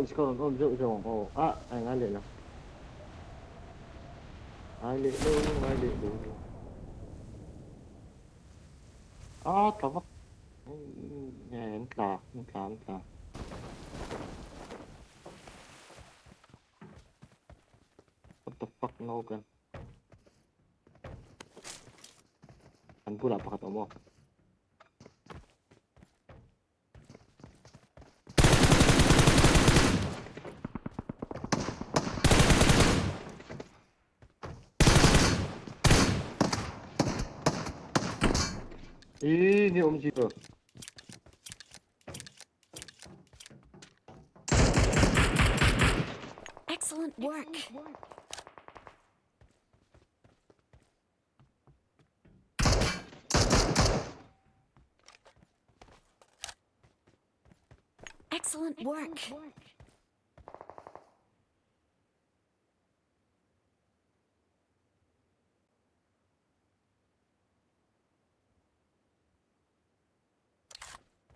Settings ka rawn on zeuh zeuh ang aw. Ah a ngai leh lo. Ngai leh lo, ngai leh lo. Ah tla vak. Nge an tla, an tla, an tla. What the fuck no gun. An bulah pakhat awm aw. Ih, ni awm zia. Excellent work. Excellent work.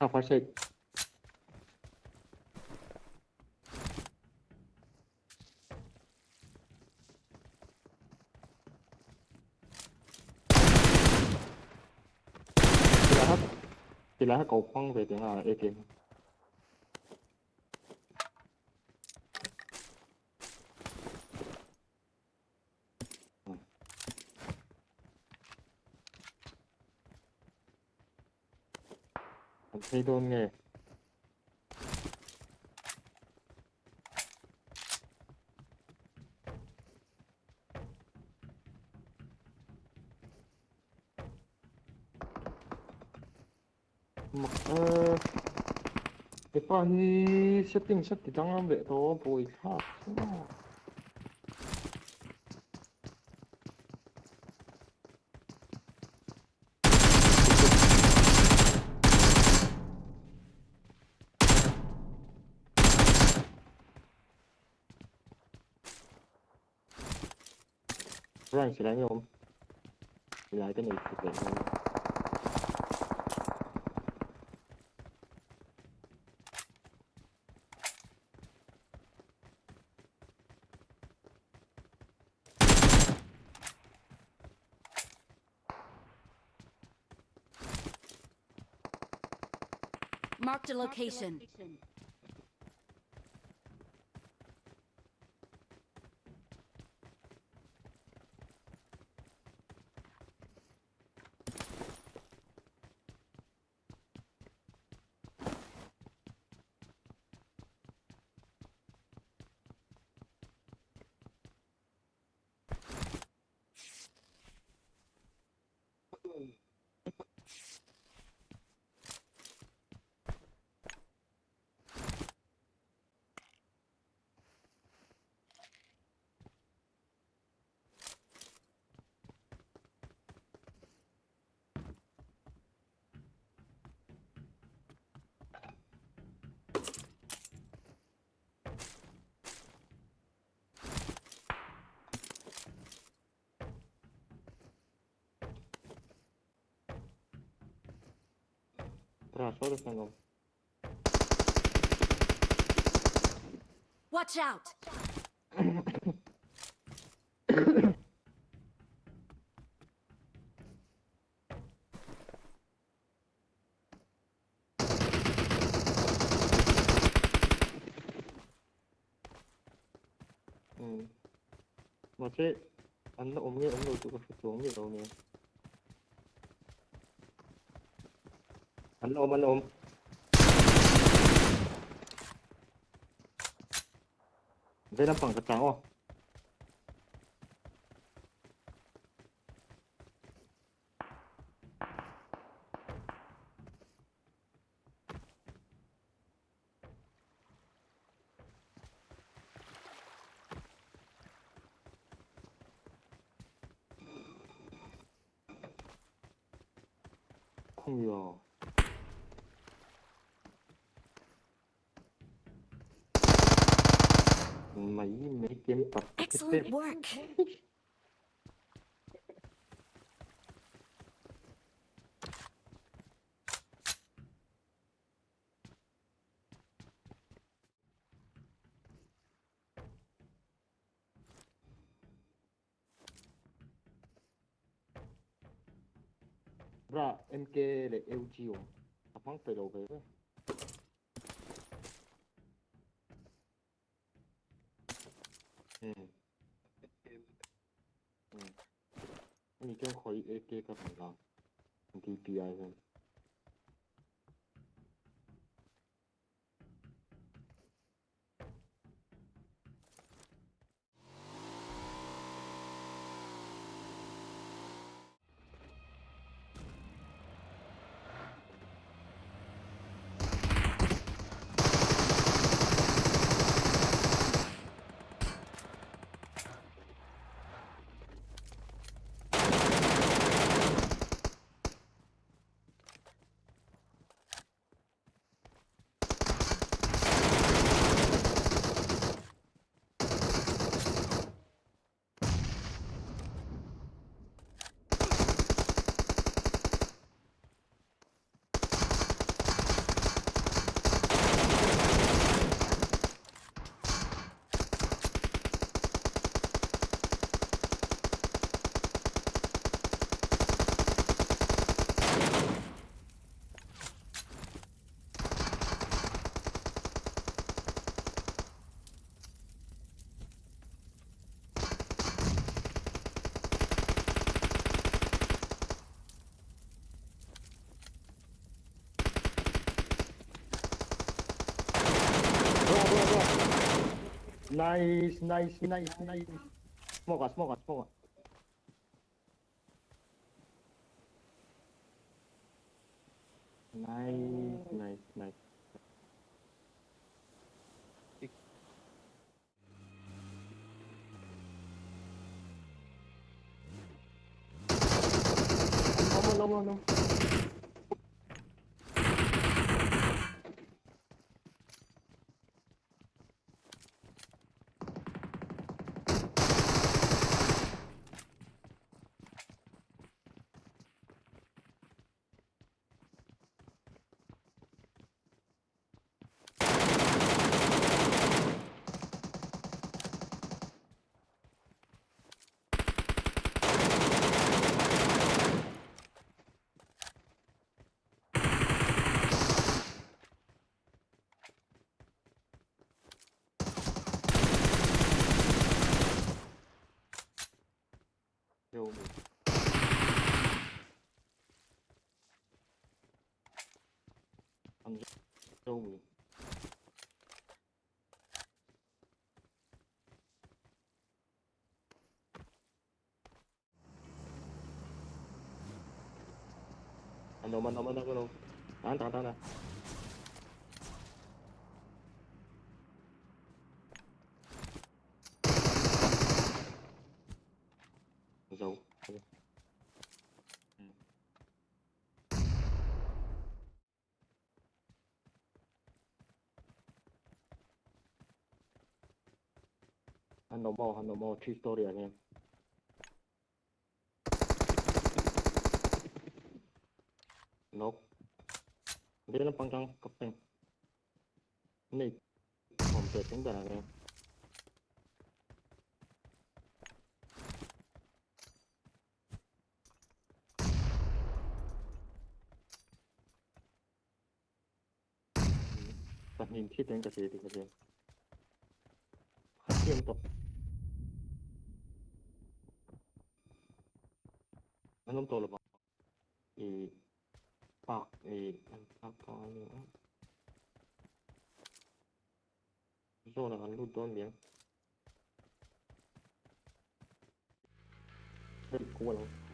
Ah, first aid. Tilai kha ko hmang ve teng a ATM. An phei dawn nge? Mak e. Hepa hi settings a ti danglam leh tawh a buaithlak sia. Rang silai nge awm? Silai ka nei thut leh dawn. Marked a location. Tara sawta sawn awm. Watch out! Umm mahse an la awm nge awm lo chu ka hre chuang miah lo nia. An la awm an la awm. Vei lampang ka chang aw. Khawngaih Mai mai kem tak Excellent work. Cobra MK leh LG awm a hmang pe lo ve ve. Hmm. Hmm. Ani chuan khawi AK ka rawn la DPI hian. Bro, bro, bro. Nice, nice, nice, nice. Smoke ah, smoke ah, smoke ah. Nice, nice, nice. An awm, an awm, an awm. Yo. An zo mi. An awm, an awm, an awm, an awm. Tan, tan, tan, tan. Zo. An awm aw, an awm aw, 3 story ah hian. Nope. Vei lampang tang ka peng. Nei awm teh chung berah hian. Pahnih thi teng ka hria tih ka hria. Khat hi awm tawh. An awm tawh lo vang. I park i an park tawh a nia. Zone ah an lut dawn niang. Hei kual ang.